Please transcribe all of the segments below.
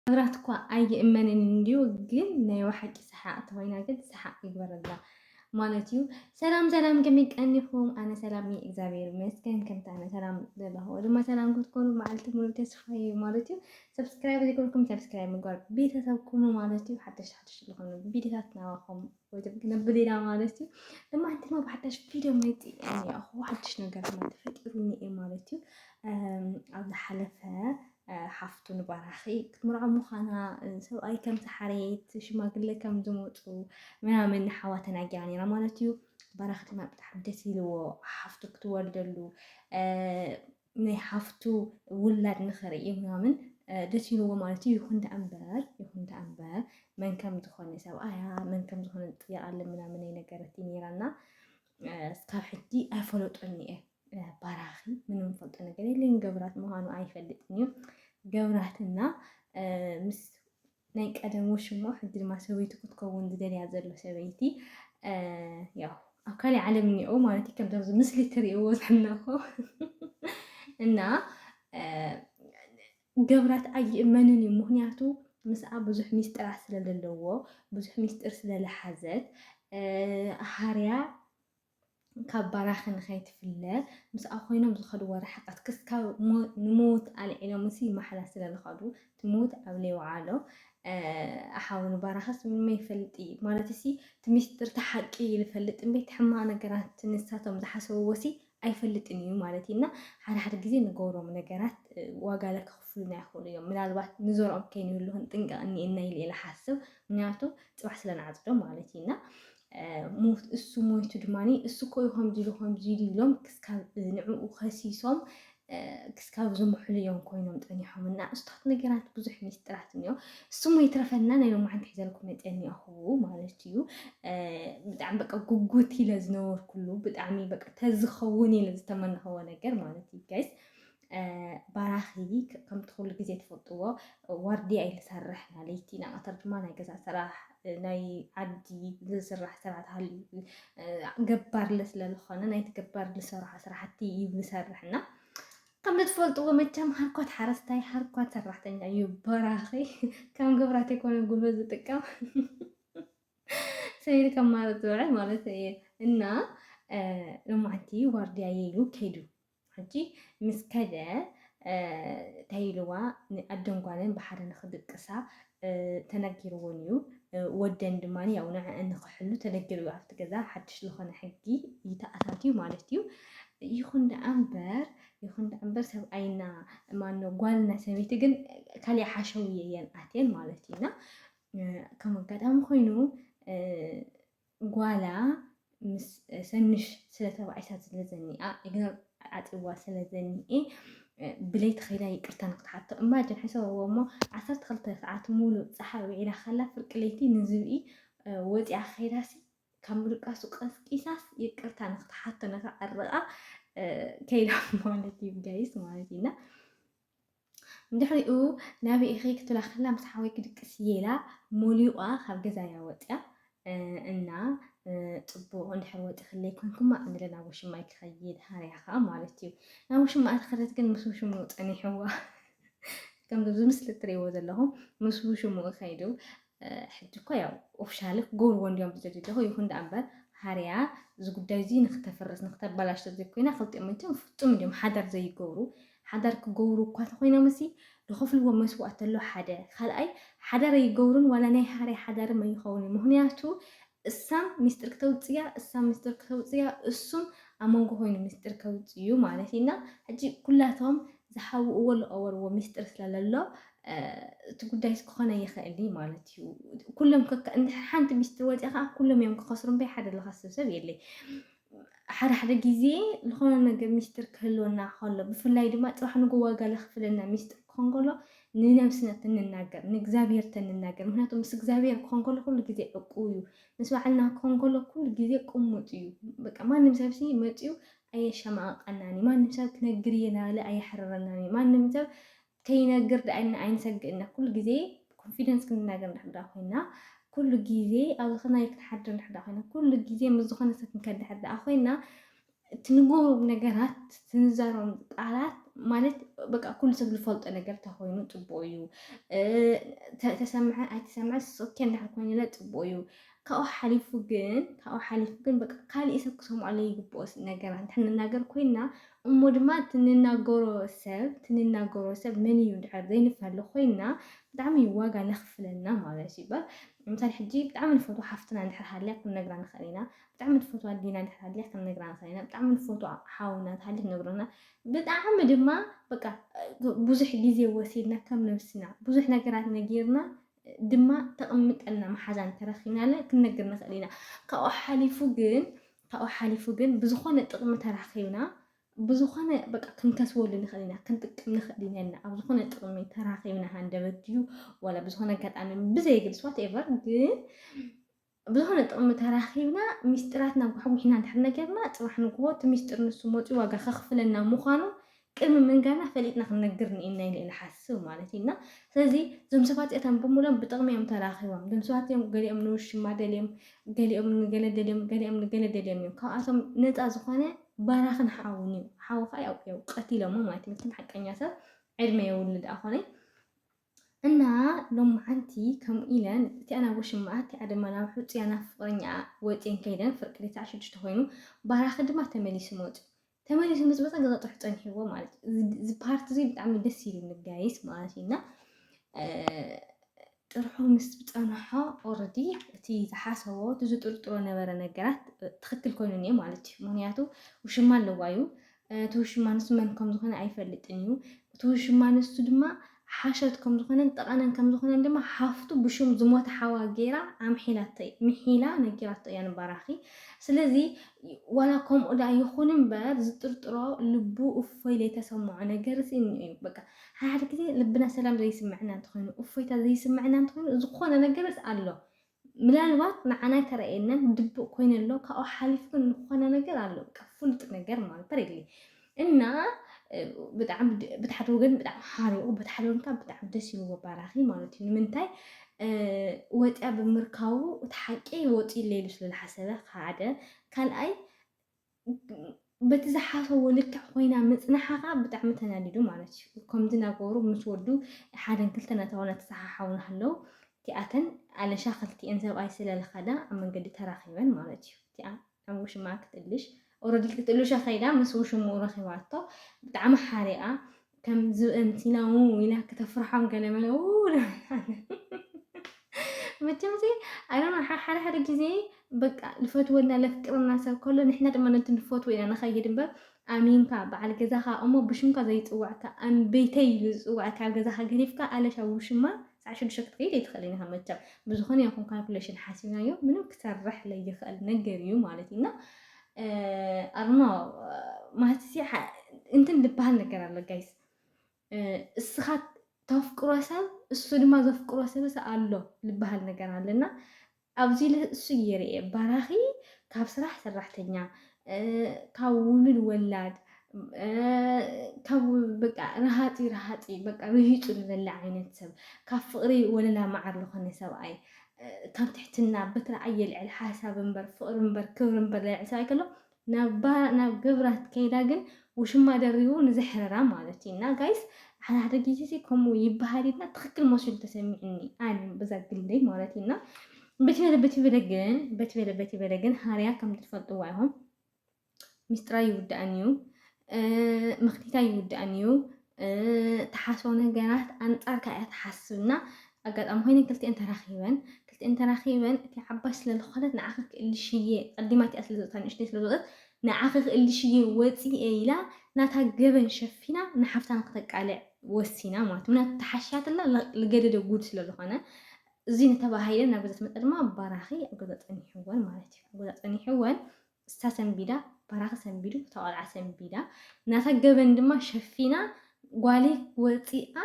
መብራት እኳ ኣይእመንን እንድዩ፣ ግን ናይ ብሓቂ ሰሓቕ ተኾይና ግን ሰሓቕ ይግበረላ ማለት እዩ። ሰላም ሰላም፣ ከመይ ቀኒኹም? ኣነ ሰላም እየ፣ እግዚኣብሔር ይመስገን። ከምቲ ኣነ ሰላም ዘለኹ ድማ ሰላም ክትኮኑ መዓልቲ ሙሉ ተስፋ እዩ ማለት እዩ። ሰብስክራይብ ዘይገበርኩም ሰብስክራይብ ምግባር ቤተሰብ ኩኑ ማለት እዩ። ሓደሽቲ ሓደሽቲ ዝኾኑ ቪዲዮታት ናባኹም ወይ ድማ ክነብል ኢና ማለት እዩ። ድማ እንትና ብሓዳሽ ቪድዮ መፂእ እኒኣኹ፣ ሓድሽ ነገር ድማ ተፈጢሩ እኒኤ ማለት እዩ። እም፣ ኣብ ዝሓለፈ፣ እ፣ ሓፍቱ ንባራኺ ክትምርዖ ምዃና፣ እ፣ ሰብኣይ ከም ዝሓረየት፣ ሽማግለ ከም ዝመፁ ምናምን ሓዋ ተናጊራ ነይራ ማለት እዩ። ባራኺ ድማ ብጣዕሚ ደስ ኢልዎ ሓፍቱ ክትወልደሉ፣ እ፣ ናይ ሓፍቱ ውላድ ንኽርኢ ምናምን፣ እ፣ ደስ ኢልዎ ማለት እዩ። ይኹን ደኣ እምበር፣ ይኹን ደኣ እምበር መን ከም ዝኾነ ሰብኣያ፣ መን ከም ዝኾነ ዝጥየቓለ ምናምን ኣይነገረትኒ ነይራና። እ፣ እስካብ ሕጂ ኣይፈለጦን እየ። እ፣ ባራኺ ምንም ፈልጦ ነገር የለን። ገብራት ምዃኑ ኣይፈልጥን እዩ። ገብራትና፣ እ፣ ምስ ናይ ቀደም ውሽሞ፣ ሕጂ ድማ ሰበይቱ ክትከውን ዝደልያ ዘሎ ሰበይቲ፣ እ፣ ያው ኣብ ካልእ ዓለም እኒኦ ማለት እዩ። ከምዚ ኣብዚ ምስሊ እትርእይዎ ዘለኹ እና፣ እ፣ ገብራት ኣይእመንን እዩ። ምኽንያቱ ምስኣ ብዙሕ ሚስጥራት ስለ ዘለዎ፣ ብዙሕ ሚስጥር ስለ ዝሓዘት፣ እ፣ ሃርያ ካብ ባራኺ ንኸይትፍለ ምስኣ ኮይኖም ዝኸድዎ ርሕቀት ክስካብ ሞ-፣ ንሞት ኣልዒሎምሲ ማሕላ ስለ ዝኸዱ፣ ትሞት ኣብ ለይወዓሎ፣ እ፣ ኣሓው ንባራኽስ ምንም ኣይፈልጥ እዩ። ማለት ሲ እቲ ሚስጥር እቲ ሓቂ እዩ ዝፈልጥ እምበር፣ እቲ ሕማቕ ነገራት ንሳቶም ዝሓሰብዎ ሲ ኣይፈልጥን እዩ ማለት እዩ። እና ሓደ ሓደ ግዜ ንገብሮም ነገራት፣ እ፣ ዋጋ ለከኽፍሉና ይኽእሉ እዮም። ምናልባት ንዘርኦም ከይንህልኹን ጥንቃቕ እኒኤና ኢለ ኢለ ሓስብ። ምክንያቱ ጽባሕ ስለ ንዓጽዶ ማለት እዩ። እና፣ እ፣ ሞት፣ እሱ ሞይቱ ድማኒ፣ እሱ እኮ እዩ ከምዚ ኢሉ ከምዚ ኢሉ ኢሎም ክስካብ፣ እ፣ ንዕኡ ከሲሶም፣ እ፣ ክስካብ ዝምሕሉ እዮም ኮይኖም ጸኒሖም። እና እስታት ነገራት ብዙሕ ሚስጥራት እኒኦ። እሱ እሞ ይትረፈና፣ ናይ ሎማዓንቲ ሒዘልኩም መጽየ እኒኣኹ ማለት እዩ። እ፣ ብጣዕሚ በቃ ጉጉት ኢለ ዝነበርኩሉ፣ ብጣዕሚ በቃ ተዝኸውን ኢለ ዝተመነኸዎ ነገር ማለት እዩ ጋይስ። እ፣ ባራኺ ከ-፣ ከምቲ ኩሉ ግዜ ትፈልጥዎ ዋርድያ እዩ ዝሰርሕ፣ ናይ ለይቲ፣ ናይ ቀትሪ ድማ ናይ ገዛ ስራሕ፣ ናይ ዓዲ ዝስራሕ ስራሕ ተሃልዩ፣ እ፣ ገባርለ ስለ ዝኾነ ናይቲ ገባር ዝሰርሖ ስራሕቲ እዩ ዝሰርሕ። እና ከም ትፈልጥዎ መቸም ሃርኳት ሓረስታይ፣ ሃርኳት ሰራሕተኛ እዩ ባራኺ። ከም ገብራት ኣይኮነን ጉልበት ዝጥቀም። ሰይሪ ከማርጥ ዝውዕል ማለት እየ። እና፣ እ፣ ሎማዓንቲ ዋርድያ ኢሉ ከይዱ። ሕጂ ምስ ከደ፣ እ፣ እንታይ ኢልዋ፣ ንኣደን ጓለን ብሓደ ንኽድቅሳ፣ እ፣ ተነጊርወን እዩ። እ፣ ወደን ድማ ያው ንዕአን ንኽሕሉ ተነጊሩ እዩ። ኣብቲ ገዛ ሓድሽ ዝኾነ ሕጊ እዩ ተኣታትዩ ማለት እዩ። ይኹን ደኣ እምበር፣ ይኹን ደኣ እምበር ሰብኣይና፣ ማኖ፣ ጓልና ሰበይቲ ግን ካሊእ ሓሸውየ እየን ኣትየን ማለት እዩ። እና፣ እ፣ ከም ኣጋጣሚ ኮይኑ፣ እ፣ ጓላ ምስ ሰንሽ ስለ ተባኢሳ ስለ ዘኒኣ፣ እግራ ዓጽዋ ስለ ዘኒኤ፣ እ፣ ብለይቲ ኸይዳ ይቅርታ ንክትሓቶ። እማጅን ሕሰብዎ እሞ፣ ዓሰርተ ክልተ ሰዓት ሙሉእ ጸሓይ ውዒላ ከላ፣ ፍርቂ ለይቲ ንዝብኢ፣ እ፣ ወጺኣ ኸይዳሲ፣ ካብ ምድቃሱ ቀስቂሳስ ይቅርታ ንክትሓቶ፣ ንክዓርቃ፣ እ፣ ከይዳ ማለት እዩ ጋይስ፣ ማለት እዩ። እና እንድሕሪኡ ናበይ ኢኺ ክትብላ ከላ፣ ምስ ሓወይ ክድቅስ እየ ኢላ ሞሊቋ ካብ ገዛ እያ ወፅያ። እ፣ እና፣ እ፣ ፅቡቕ እንድሕር ወፂኽለይ ኮንኩማ፣ ኣነ ናብ ውሽማይ ክኸይድ፣ ሃርያ ኸዓ ማለት እዩ። ናብ ውሽማ ተኸደት ግን ምስ ውሽሙ ፀኒሕዋ። ከምዚ ኣብዚ ምስሊ እትርእይዎ ዘለኹም ምስ ውሽሙ ከይዱ፣ እ፣ ሕጂ እኮ ያው ኦፍሻሊ ክገብርዎ እንድዮም ዝደልዩ ዘለኹ፣ ይኹን ደኣ እምበር ሃርያ እዚ ጉዳይ እዚ ንክተፍርስ፣ ንክተበላሽ ተዘይኮይና፣ ክልቲኦም እንትን ፍጹም እንድዮም ሓዳር ዘይገብሩ። ሓዳር ክገብሩ እኳ ተኾይኖም እሲ ዝኸፍልዎ መስዋእቲ ኣሎ ሓደ። ካልኣይ ሓዳር ኣይገብሩን፣ ዋላ ናይ ሃርያ ሓዳርም ኣይኸውን እዩ። ምኽንያቱ እሳም ሚስጥር ክተውፅያ፣ እሳም ሚስጥር ክተውፅያ፣ እሱም ኣብ መንጎ ኮይኑ ሚስጥር ከውፅዩ ማለት እዩ። እና ሕጂ ኩላቶም ዝሓውእዎ ዝቐበርዎ ሚስጥር ስለለሎ፣ እ፣ እቲ ጉዳይ ክኾነ ይኽእል እዩ ማለት እዩ። ኩሎም ከካ-፣ እንድሕር ሓንቲ ሚስጥር ወፂኣ ከዓ ኩሎም እዮም ክኸስሩ እምበር ሓደ ዝኸስብ ሰብ የለይ። ሓደ ሓደ ግዜ ዝኾነ ነገር ሚስጥር ክህልወና ከሎ፣ ብፍላይ ድማ ፅባሕ ንግሆ ዋጋ ለኽፍለና ሚስጥር ክኾን ከሎ፣ ንነብስና ተንናገር፣ ንእግዚኣብሔር ተንናገር። ምክንያቱ ምስ እግዚኣብሔር ክኾን ከሎ ኩሉ ግዜ ዕቁብ እዩ። ምስ ባዕልና ክኾን ከሎ ኩሉ ግዜ ቅሙጥ እዩ። በቃ ማንም ሰብሲ መፅዩ ኣየሸማቐቀናን እዩ። ማንም ሰብ ክነግር እየ እናበለ ኣየሕርረናን እዩ። ማንም ሰብ ከይነግር ደኣ ኢልና ኣይንሰግእና። ኩሉ ግዜ ኮንፊደንስ ክንናገር እንድሕር ደኣ ኮይና፣ ኩሉ ግዜ ኣብ ዝኽናይ ክትሓድር እንድሕር ደኣ ኮይና፣ ኩሉ ግዜ ምስ ዝኾነ ሰብ ክንከድ እንድሕር ደኣ ኮይና፣ ትንገሮም ነገራት፣ ትንዛሮም ቃላት ማለት በቃ ኩሉ ሰብ ዝፈልጦ ነገር ተኮይኑ ጽቡቅ እዩ። ተሰምዐ ኣይተሰምዐ ሶኬ እንድሕር ኮይኑለ ጽቡቅ እዩ። ካብኡ ሓሊፉ ግን ካብኡ ሓሊፉ ግን በቃ ካሊእ ሰብ ክሰምዖ ዘይግብኦ ነገራት እንድሕር ንናገር ኮይና፣ እሞ ድማ ትንናገሮ ሰብ ትንናገሮ ሰብ መን እዩ እንድሕር ዘይንፈሊ ኮይና፣ ብጣዕሚ ዋጋ ነኽፍለና ማለት እዩ። ምሳሌ ሕጂ ብጣዕሚ ንፈትዋ ሓፍትና እንድሕር ሃልያ ክንነግራ ንኽእል ኢና። ብጣዕሚ ንፈትዋ ኣዴና እንድሕር ሃልያ ክንነግራ ንኽእል ኢና። ብጣዕሚ ንፈትዋ ሓውና እንተሃልዩ ክንነግረና። ብጣዕሚ ድማ በቃ ብዙሕ ግዜ ወሲድና ከም ነብስና ብዙሕ ነገራት ነጊርና ድማ ተቕምጠልና መሓዛ እንተረኺብናለ ክንነግር ንኽእል ኢና። ካብኡ ሓሊፉ ግን ካብኡ ሓሊፉ ግን ብዝኾነ ጥቕሚ ተራኺብና ብዝኾነ በቃ ክንከስበሉ ንኽእል ኢና፣ ክንጥቀም ንኽእል ኢና ኢልና ኣብ ዝኾነ ጥቕሚ ተራኺብና ሃንደበት ድዩ ዋላ ብዝኾነ ኣጋጣሚ ብዘየግድስ whatever ግን ብዝኾነ ጥቕሚ ተራኺብና ሚስጥራትና ጓሕጒሕና እንድሕር ነገርና ጽባሕ ንግሆ እቲ ሚስጥር ንሱ መፂኡ ዋጋ ከኽፍለና ምዃኑ ቅድሚ ምንጋርና ፈሊጥና ክንነግር ንኢና ኢለ ኢለ ሓስብ ማለት እዩ። እና ስለዚ እዞም ሰባት እዚኣቶም ብምሎም ብጥቕሚ እዮም ተራኺቦም። እዞም ሰባት እዮም ገሊኦም ንውሽማ ደልዮም፣ ገሊኦም ንገለ ደልዮም፣ ገሊኦም ንገለ ደልዮም እዮም። ካብኣቶም ነፃ ዝኾነ ባራኽን ሓውን እዩ። ሓው ከዓ ያው ያው ቀቲሎሞ ማለት እዩ። መቸም ሓቀኛ ሰብ ዕድመ የውልድ ኣኾነ። እና ሎማዓንቲ ከምኡ ኢለን እቲኣ ናብ ውሽማኣ እቲኣ ድማ ናብ ሕፁያ ናብ ፍቕረኛኣ ወፅየን ከይደን ፍርቂ ሌት ሰዓት ሽዱሽተ ኮይኑ ባራኺ ድማ ተመሊሱ መፁ። ተመሊሱ ምስ መፀ ገዛ ጥርሑ ፀኒሕዎ ማለት እዩ። እዚ ፓርት እዚ ብጣዕሚ ደስ ኢሉኒ ጋይስ ማለት እዩ። እና ጥርሑ ምስ ፀንሖ ኦረዲ እቲ ዝሓሰቦ እቲ ዝጥርጥሮ ነበረ ነገራት ትኽክል ኮይኑ እኒኦ ማለት እዩ። ምክንያቱ ውሽማ ኣለዋ እዩ። እቲ ውሽማ ንሱ መን ከም ዝኾነ ኣይፈልጥን እዩ። እቲ ውሽማ ንሱ ድማ ሓሸት ከም ዝኾነን ጠቐነን ከም ዝኾነን ድማ ሓፍቱ ብሽም ዝሞተ ሓዋ ገይራ ኣምሒላቶ ምሒላ ነጊራቶ እያ ንባራኺ። ስለዚ ዋላ ከምኡ ዳ ይኹን እምበር ዝጥርጥሮ ልቡ እፎይ ዘይተሰምዖ ነገር እዚ እዩ። በቃ ሓደ ሓደ ግዜ ልብና ሰላም ዘይስምዕና እንተኾይኑ እፎይታ ዘይስምዕና እንተኾይኑ ዝኾነ ነገርስ ኣሎ። ምናልባት ንዓና ተረእየናን ድብቅ ኮይነ ኣሎ ካብኡ ሓሊፉ ግን ዝኾነ ነገር ኣሎ። በቃ ፍሉጥ ነገር ማለት በሬሊ እና ብጣዕሚ ብትሓደ ወገን ብጣዕሚ ሓሪቑ ብትሓደ ወገን ከዓ ብጣዕሚ ደስ ኢልዎ ባራኺ ማለት እዩ። ንምንታይ ወፂያ ብምርካቡ እቲ ሓቂ ወፂ ኢለ ኢሉ ስለዝሓሰበ ሓደ ካልኣይ በቲ ዝሓሰቦ ልክዕ ኮይና ምፅንሓ ከዓ ብጣዕሚ ተናዲዱ ማለት እዩ። ከምዚ ናገሩ ምስ ወዱ ሓደን ክልተ ናተባና ተሰሓሓቡ ናሃለው እቲኣተን ኣለሻ ክልቲኤን ሰብኣይ ስለልኸዳ ኣብ መንገዲ ተራኺበን ማለት እዩ። እቲኣ ኣብ ውሽማ ክትእልሽ ኦረዲ ክትእልሾ ከይዳ ምስ ውሽሙ ረኺባቶ ብጣዕሚ ሓሪቓ ከም ዝብኢ ምሲላ ው ኢላ ክተፍርሖም ገለ መለ ው መቸም እዚ ኣይዶን ሓደ ሓደ ግዜ በቃ ልፈትወና ለፍቅረና ሰብ ከሎ ንሕና ድማ ነቲ ንፈትዎ ኢና ንኸይድ እምበር ኣሚንካ በዓል ገዛኻ እሞ ብሽምካ ዘይፅዋዕካ ኣንበይተይ ኢሉ ዝፅዋዕካ ኣብ ገዛኻ ገዲፍካ ኣለሻ ውሽማ ሰዓ ሽዱሽተ ክትከይድ ኣይትኽእልን ኢኻ መቸም ብዝኾነ ይኹን ካልኩሌሽን ሓሲብናዮ ምንም ክሰርሕ ለይኽእል ነገር እዩ ማለት እዩ እና ኣርኖ ማለት እንትን ዝበሃል ነገር ኣሎ ጋይስ እስኻ ተፍቅሮ ሰብ እሱ ድማ ዘፍቅሮ ሰብስ ኣሎ ዝበሃል ነገር ኣለና ኣብዚ እሱ እየርእየ ባራኺ ካብ ስራሕ ሰራሕተኛ ካብ ውሉድ ወላድ ካብ በቃ ረሃፂ ረሃፂ በቃ ርሂፁ ዝበለ ዓይነት ሰብ ካብ ፍቅሪ ወለላ መዓር ዝኾነ ሰብኣይ ካብ ትሕትና በትረኣየ ልዕል ሓሳብ እምበር ፍቅሪ እምበር ክብሪ እምበር ልዕል ሰብኣይ ከሎ ናብ ግብራት ከይዳ ግን ውሽማ ደሪቡ ንዘሕረራ ማለት እዩ እና ጋይስ ሓደ ሓደ ግዜ ሲ ከምኡ ይበሃል ኢልና ትኽክል መስሉ ተሰሚዕኒ ኣነ በዛ ግለይ ማለት እዩ እና በቲ በለ በቲ በለ ግን በቲ በለ በቲ በለ ግን ሃርያ ከም ትፈልጥዋ ኢኹም ሚስጥራ ይውዳእን እዩ ምክኒታ ይውዳእን እዩ ተሓስቦ ነገራት ኣንጻርካ እያ ትሓስብና ኣጋጣሚ ኮይነ ክልቲኤን ተራኺበን ክልቲኤን ተራኺበን እቲ ዓባይ ስለ ዝኾነት ንዓኺ ክእልሽየ ቀዲማ እቲኣ ስለ ዝወፅታ ንእሽተይ ስለ ዝወፀት ንዓኺ ክእልሽየ ወፂ እየ ኢላ ናታ ገበን ሸፊና ንሓፍታ ንክተቃልዕ ወሲና ማለት እዩ ምክንያቱ ተሓሽያትላ ልገደደ ጉድ ስለ ዝኾነ እዚ ንተባሃይለን ናብ ገዛ ትመፀ ድማ ባራኺ ኣብ ገዛ ፀኒሕወን ማለት እዩ ኣብ ገዛ ፀኒሕወን እሳ ሰንቢዳ ባራኺ ሰንቢዱ እታ ቆልዓ ሰንቢዳ ናታ ገበን ድማ ሸፊና ጓለይ ወፂኣ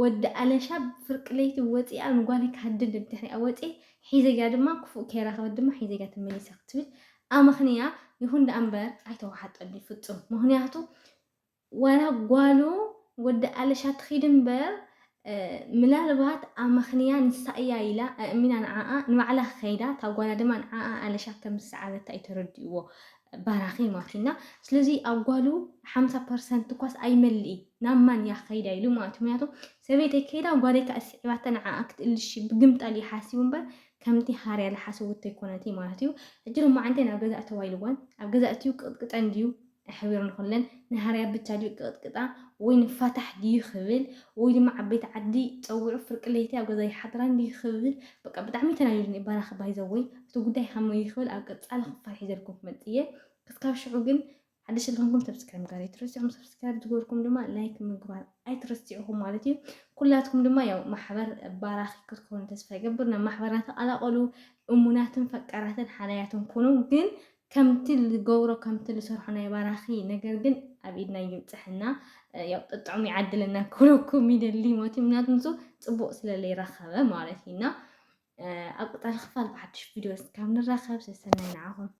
ወዲ ኣለሻ ፍርቂ ለይቲ ወፂኣ ንጓለይ ክሃድን ድሕሪኣ ወፂ ሒዘያ ድማ ክፉእ ከይረኸበት ድማ ሒዘያ ተመሊሳ ክትብል ኣመኽንያ ይኹን ደኣ እምበር ኣይተዋሓጠሉ ፍፁም ምኽንያቱ ዋላ ጓሉ ወዲ ኣለሻ ትኺድ እምበር ምናልባት ኣመኽንያ ንሳ እያ ኢላ ኣእሚና ንዓኣ ንባዕላ ከይዳ እታ ጓላ ድማ ንዓኣ ኣለሻ ከም ዝሰዓበታ እዩ ተረዲእዎ ባራኺ ማለት እዩ። እና ስለዚ ኣብ ጓሉ ሓምሳ ፐርሰንት እኳስ ኣይመልእ፣ ናብ ማን እያ ከይዳ ኢሉ ማለት እዩ። ምክንያቱ ሰበይተይ ከይዳ ጓለይ ከዓ ስዒባታ ንዓኣ ክትእልሽ ብግምጣል እዩ ሓሲቡ እምበር ከምቲ ሃርያ ዝሓሰበቶ ኣይኮነትን ማለት እዩ። ሕጂ ሎማዓንቲ ናብ ገዛ እተዋ ኢልወን፣ ኣብ ገዛ እትዩ ቅጥቅጠን ድዩ ኣሕቢሩ ንኹለን ንሃርያ ብቻ ድዩ ቅጥቅጣ ወይ ንፋታሕ ድዩ ክብል ወይ ድማ ዓበይቲ ዓዲ ፀውዑ ፍርቂ ለይቲ ኣብ ገዛ ይሓድራን ድዩ ክብል በቃ ብጣዕሚ ተናዲዱ ባራኺ ባይዘወይ እቲ ጉዳይ ከመይ ክብል ኣብ ቀፃሊ ክፋል ሒዘልኩም ክመፅእ እየ። ክስካብ ሽዑ ግን ሓደሽ ዝኾንኩም ሰብስክራይብ ጋር ኣይትረስዑም። ሰብስክራይብ ዝገበርኩም ድማ ላይክ ምግባር ኣይትረስዑኹም ማለት እዩ። ኩላትኩም ድማ ያው ማሕበር ባራኺ ክትኮኑ ተስፋ ይገብር። ናብ ማሕበርና ተቐላቐሉ። እሙናትን ፈቃራትን ሓላያትን ኩኑ። ግን ከምቲ ዝገብሮ ከምቲ ዝሰርሖ ናይ ባራኺ ነገር ግን ኣብ ኢድና ይብፅሕና። ያው ጥጥዑም ይዓድለና ክብለኩም ይደሊ ማለት እዩ። ምክንያቱ ንሱ ፅቡቕ ስለ ዘይረኸበ ማለት እዩ። እና ኣብ ቀፃሊ ክፋል ብሓድሽ ቪድዮ እስካብ ንራኸብ ሰሰናይ ንዓኹም።